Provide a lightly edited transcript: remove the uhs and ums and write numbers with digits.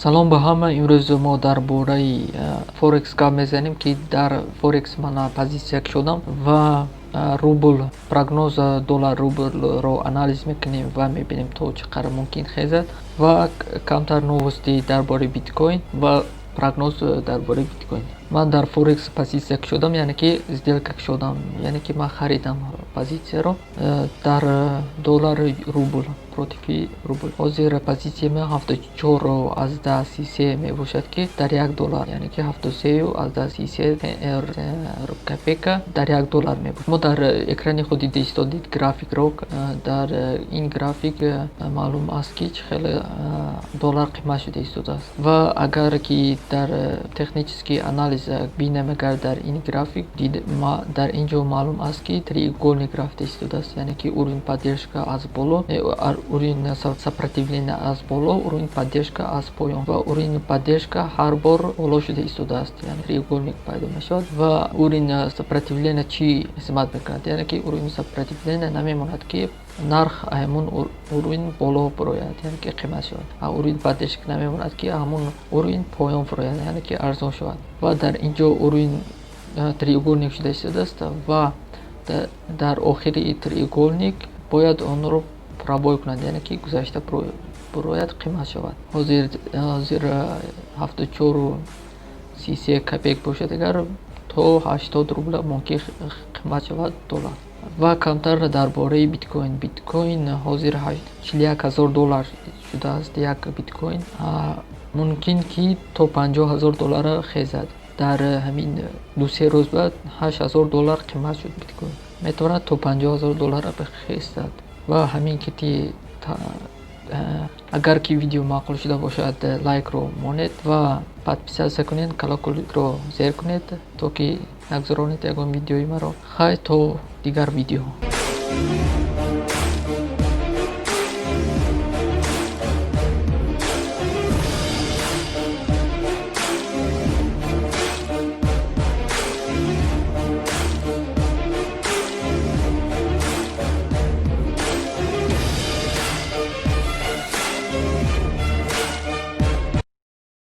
Салом ба ҳама. Имрӯз мо дар бораи форекс гап мезанем, ки дар форекс ман позитсия кушодам ва рубл, прогноз доллар рублро анализ мекунем ва мебинем, то чӣ қадр мумкин хезад, ва камтар новости дар бораи биткоин ва прогноз дар бораи биткоин. Ман дар форекс позитсия кушодам, яъне ки сделка кушодам, яъне ки ман харидам позитсияро дар доллар рубл, против рубл. Ҳозир позитсияи ман 74,33 мебошад, ки дар 1 доллар, яъне ки 73,33 копейка дар 1 доллар мебошад. Мо дар экрани худ дида истодед графикро. Дар ин график маълум аст, ки чӣ хеле доллар қимат шуда истодааст. Ва агар ки дар технический анализ бинем, агар дар ин график дар ин ҷо маълум аст, ки треугольник рафта истодааст, яъне ки уровень поддержка аз боло, уровень сопротивления аз боло, уровень поддержка аз поён, ва уровень поддержка ҳар бор боло шуда истодааст, яъне треугольник пайдо мешавад. Ва уровень сопротивления чӣ хизмат мекунад? Яъне ки уровень сопротивления намемонад, ки нарх ҳамон уровень боло бурояд, яъне ки қимат шавад, а уровень поддержка намемонад, ки ҳамон уровень поён фурояд, яъне ки арзон шавад. Ва дар ин ҷо уровень треугольник шуда истодааст ва дар охири треугольник бояд онро пробой кунад, яъне ки гузашта бурояд, қимат шавад. Ҳозир 74,33 копеек бошад, агар то 80 рубла мумкин қимат шавад доллар. Ва камтар дар бораи биткоин. Биткоин ҳозир 41 000 доллар шудааст як биткоин. Мумкин ки то 50 000 доллара хезад. Дар ҳамин 2-3 рӯз баъд 8000 доллар қимат шуд биткоин, метавонад то 50 000 доллара бихезад. Ва ҳамин кити. Агар ки видео маъқул шуда бошад, лайкро монед ва подписаться кунед, колокольчикро зер кунед, то ки нагзаронед ягон видеои маро. Хай, то дигар видео.